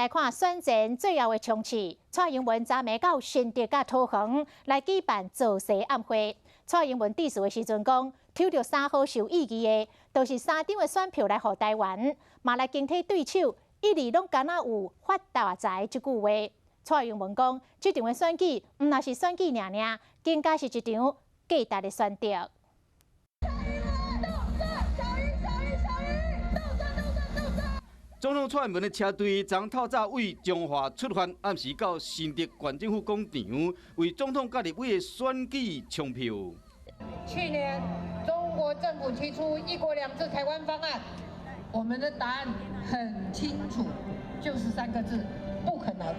來看選戰最後的衝刺，蔡英文昨暝到新竹佮桃園來舉辦造勢暗會。蔡英文致辭的時陣講，抽著三號是有意義的，就是三張的選票來予台灣，嘛來警惕對手，一直攏敢若有發大財這句話。蔡英文講，這場的選舉毋但是選舉爾爾，更加是一場價值的選擇。小英小英小英，鬥爭鬥爭鬥爭！總統蔡英文的車隊昨透早對彰化出發，暗時到新竹縣政府廣場，為總統佮立委的選舉衝票。去年中國政府提出“一國兩制”台灣方案，我們的答案很清楚，就是三個字：不可能。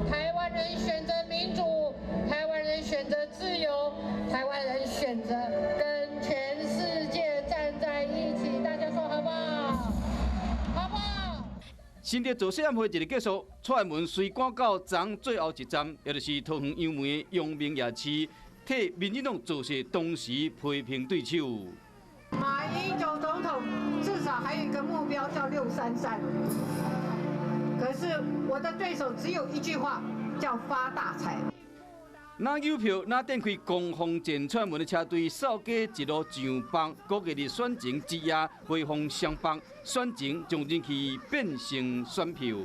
台灣人選擇民主，台灣人選擇自由，台灣人選擇跟全世界站在一起。大家說好不好？好不好？新竹造勢晚會一日結束，蔡英文隨趕到昨最後一站，也就是桃園楊梅的陽明夜市，替民進黨造勢，同時批評對手。馬英九總統至少還有一個目標叫633，可是我的對手只有一句話，叫發大財。哪有票，哪展開攻防戰，蔡英文的車隊掃街一路上榜，估計佇選前之夜回訪雙北，選情將人氣變成選票。